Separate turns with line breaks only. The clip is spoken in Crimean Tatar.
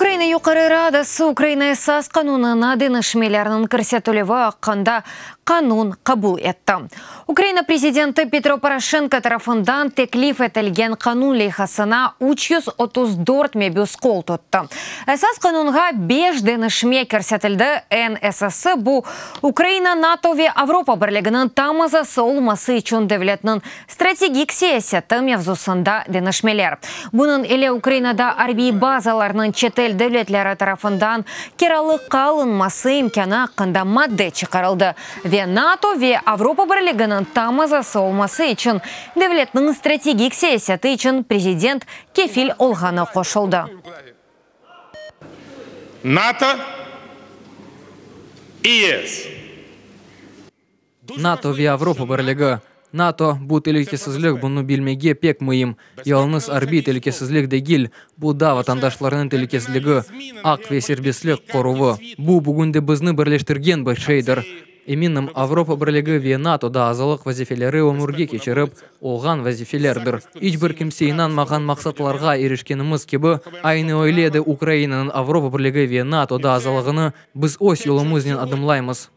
Ukraina Yuqarı Radası Ukraina Esas qanunına deñişmelerniñ kirsetilüvi aqqında qanun qabul etti. Ukraina prezidenti Petro Poroşenko tarafından teklif etilgen qanun leyhasına 334 mebüs qol tuttı. Esas qanunğa beş deñişme kirsetildi, eñ esası, bu, Ukraina NATO ve Avropa Birliginiñ tam azası olması içün devletniñ Strategik siyaseti mevzusında deñişmeler. Bunıñ ile Ukrainada arbiy bazalarnıñ çetel devletleri tarafından kiralıqqa alınması imkânı aqqında madde çıqarıldı ve NATO ve Avropa Birliginiñ tam azası olması içün devletniñ strategik siyaseti içün prezident kefil olğanı qoşuldı.
NATO, İES.
NATO ve Avropa Birligi. NATO, bu telükesizlik, bunı bilmege pek müim. Yalıñız arbiy telükesizlik degil, bu da vatandaşlarnıñ telükesizligi, aq ve serbestlik qoruvı. Bu, bugünde bizni birleştirgen bir şeydir. Eminim, Avropa Birligi ve NATOda azalıq vazifeleri ömürge keçirip olğan vazifelerdir. İç bir kimse inanmağan maqsatlarğa irişkenimiz kibi, aynı öyle de Ukrainanıñ Avropa Birligi ve NATOda azalığını biz öz yolumıznen adımlaymız.